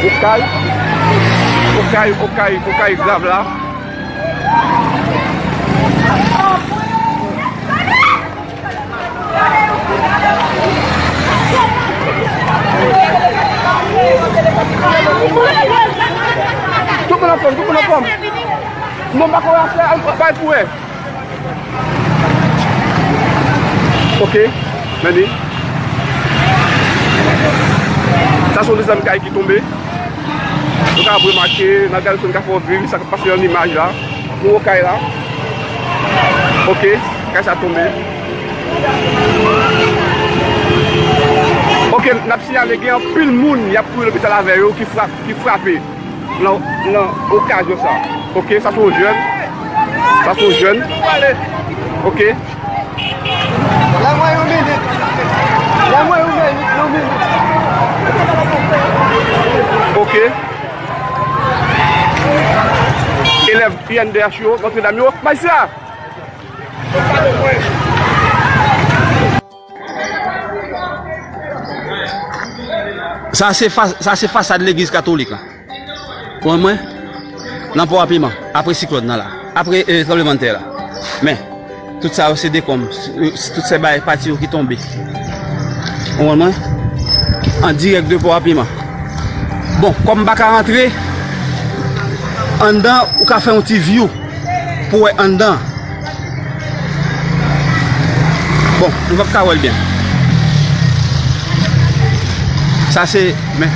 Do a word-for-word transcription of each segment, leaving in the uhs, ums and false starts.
Okay, okay, okay, okay, grav la. Tout moun anfòm, tout moun anfòm. Non, pa kòmanse, al bay pou wè. Ok, men li. Sa se yon dezyèm kay ki tonbe. Nou ka remake, nan gade sou nou ka fè yon veri, sa k ap pase nan imaj la. Pou wè kay la. Ok, kay sa tonbe. Ok, n ap siyale gen anpil moun y ap kouri lopital avè yo ki frap-, ki frape nan, nan okazyon sa. Ok, sa se yon jèn. Sa se yon jèn. Ok. Ba mwen yon minit. Ba mwen yon minit, yon minit. Ok. Elèv I N D H yo, Notre Dame yo. Majistra! Sa se fa-, sa se fasad legliz katolik la. Konprann mwen? Nan Pò a Piman, apre siklòn nan la, apre, eh, tranblemanntè la. Men, tout sa yo se dekonm, s-, tout se bagay pati yo ki tonbe. Konprann mwen? An dirèk de Pò a Piman. Bon, kòm m pa ka rantre anndan, ou ka fè yon ti view pou wè anndan. Bon, nou p ap ka wè l byen. Sa se, men,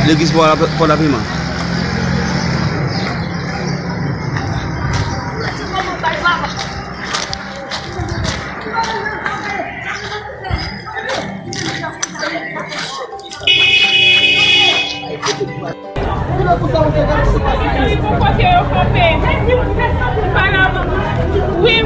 legliz Pò, Pò Lapiman. Wi.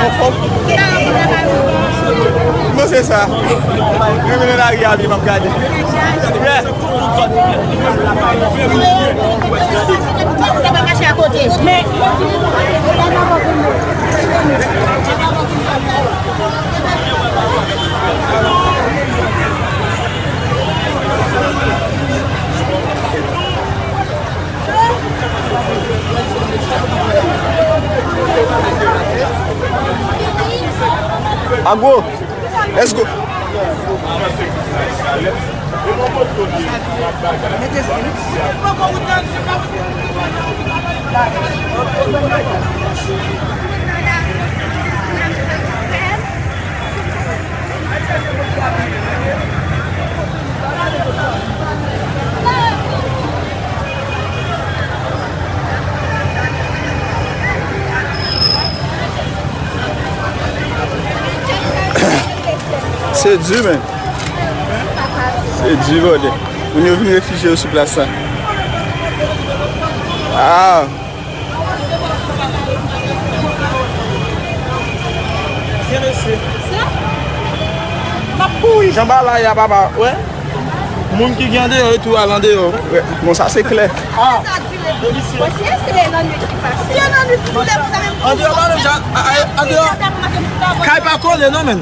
Anfòm? Mwen se sa. Mwen mennen lari a byen, m ap gade. Yeah. Agwo, èske Se di, men. Se di, brother. Moun yo vin refijye yo sou plas la. Ah. Jan bagay la ye a, papa, wè. Moun ki gen andeyò yo tou al andeyò. Wè, bon, sa se klè. Ah. Andeyò pa menm jan, a, a, andeyò. Kay pa kole non, men.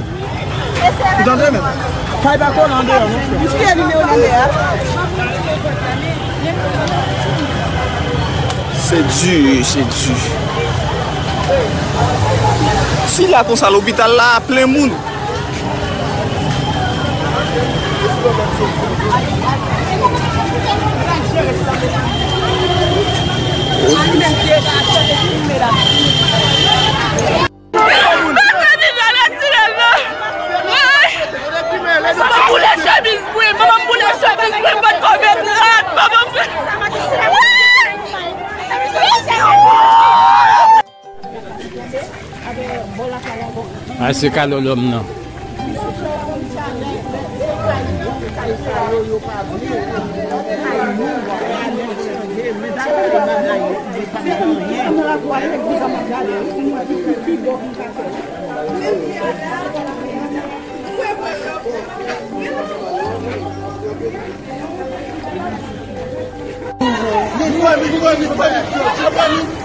Ou tande, men? Kay pa kole andeyò non, frè. Misye nimewo nan lè a. Se di, se di. Si la konsa, lopital la plen moun. Manman m boule chemiz mwen, manman m boule chemiz mwen, mwen kòve rat, manman m. A se kalòlòm nan.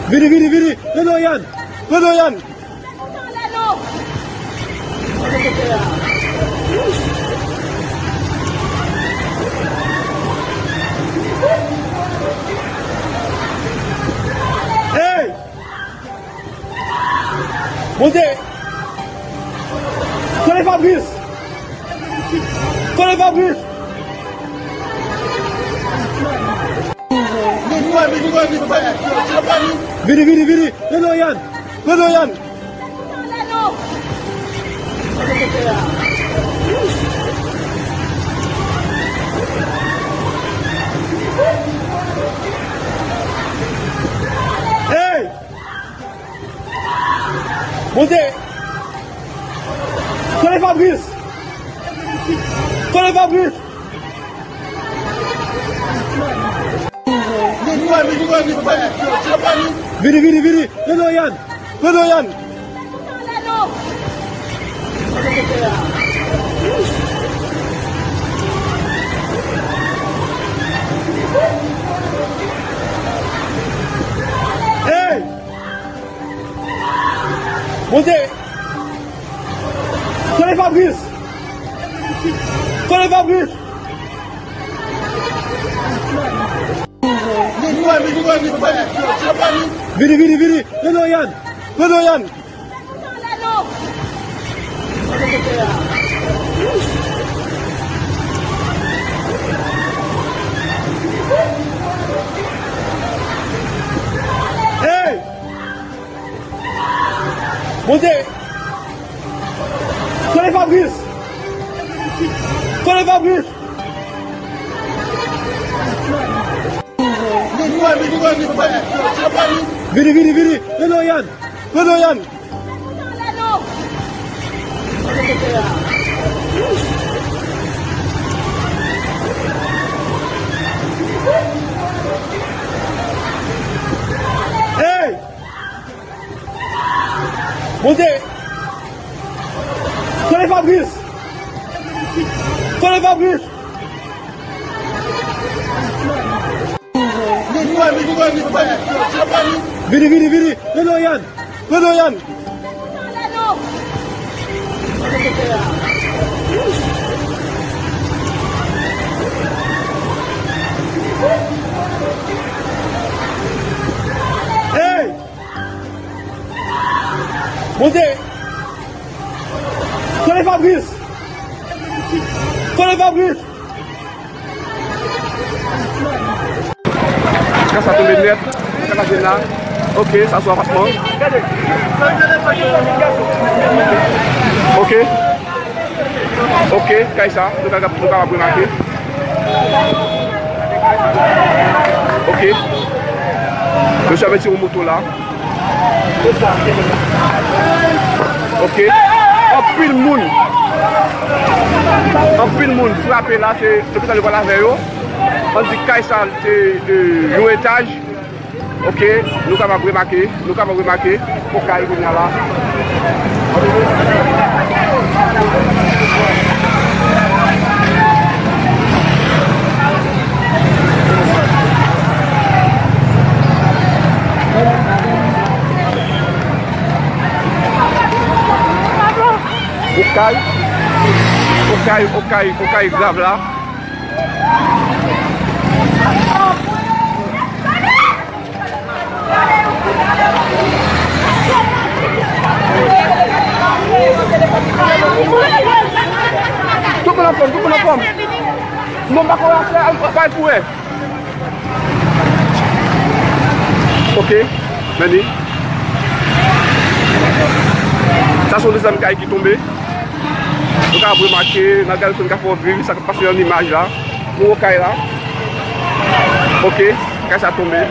Vini, vini, vini. Pran Dorian. Pran Dorian. Hey! Monte! Konnen Fabrice! Konnen Fabrice! Vini, vini, vini! Pran Dorian! Pran Dorian! Hey! Monte! Konnen Fabrice! Konnen Fabrice! Vini, vini, vini! Pran Dorian! Pran Dorian! Hey! Monte! Konnen Fabrice! Konnen Fabrice! Vini, vini, vini! Pran Dorian! Pran Dorian! Hey! Monte! Konnen Fabrice! Konnen Fabrice! Vini, vini, vini! Pran Dorian! Pran Dorian! Hey! Monte! Konnen Fabrice! Konnen Fabrice! Vini, vini, vini! Pran Dorian! Pran Dorian! Hey! Monte! Konnen Fabrice! Konnen Fabrice! Kay sa tonbe nèt. Kay sa tonbe la. Ok, sa sou apatman. Ok. Ok, kay sa, nou ka, nou kapab remake. Ok. Mesye ap retire yon moto la. Ok. Anpil moun. Anpil moun frape la, se lopital yo pral avè yo. Ann di kay sa, se, e, yon etaj. Ok, nou kapab remake, nou kapab remake. Pou kay kounye a la. Okay, okay, okay, okay grav la. Tout moun anfòm, tout moun anfòm. Non, pa kouri, al, al, al kouri. Ok, men li. Sa se yon dezyèm kay ki tonbe. Nou ka remake, nan gade sou nou ka fè w viv sa k ap pase nan imaj la. Pou kay la. Ok, kay sa tonbe.